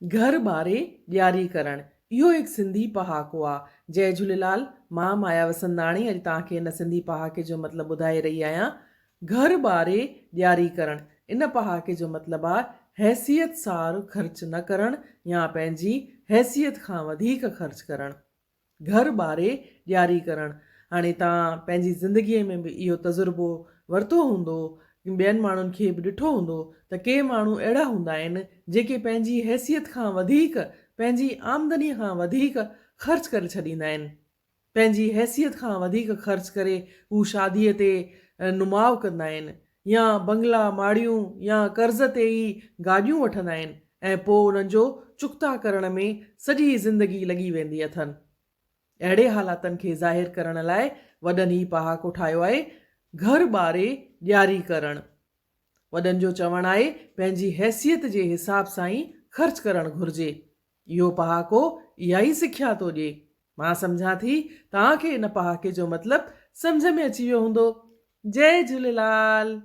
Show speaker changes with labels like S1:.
S1: گهر ٻاري ڏياري ڪرڻ، اهو هڪ سنڌي پهاڪو آ. جئي جهوليلال، مان مايا وسنداڻي اڄ توهان کي هن سنڌي پهاڪي جو مطلب ٻڌائي رهي آهيان. گهر ٻاري ڏياري ڪرڻ، ان پهاڪي جو مطلب آ حيثيت سار خرچ نه ڪرڻ يا پنهنجي حيثيت کان وڌيڪ خرچ ڪرڻ. گهر ٻاري ڏياري ڪرڻ. هاڻي توهان پنهنجي زندگيء ۾ به اهو تجربو ورتو هوندو، ٻين ماڻهن کي به ڏٺو هوندو ته ڪي ماڻهو اهڙا هوندا آهن جيڪي پنهنجي حيثيت کان وڌيڪ، پنهنجي آمدنيء کان وڌيڪ خرچ ڪري ڇڏيندا آهن. پنهنجي حيثيت کان وڌيڪ خرچ ڪري هو شاديء تي نماء ڪندا آهن يا بنگلا، ماڙيون يا قرض تي ئي گاڏيون وٺندا آهن ۽ پوء انهن جو چڪتا ڪرڻ ۾ سڄي زندگي لڳي ويندي اٿن. اهڙي حالاتن کي ظاهر ڪرڻ لاء وڏن هي پهاڪو ٺاهيو آهي، گهر ٻاري ڏياري ڪرڻ. وڏن جو چوڻ آهي پنهنجي حيثيت جي حساب سان ئي خرچ ڪرڻ گهرجي. اهو پهاڪو اها ئي سکيا ٿو ڏئي. مان سمجهان ٿي توهان کي ان پهاڪي جو مطلب سمجهه ۾ اچي ويو هوندو. جئي جهوليلال.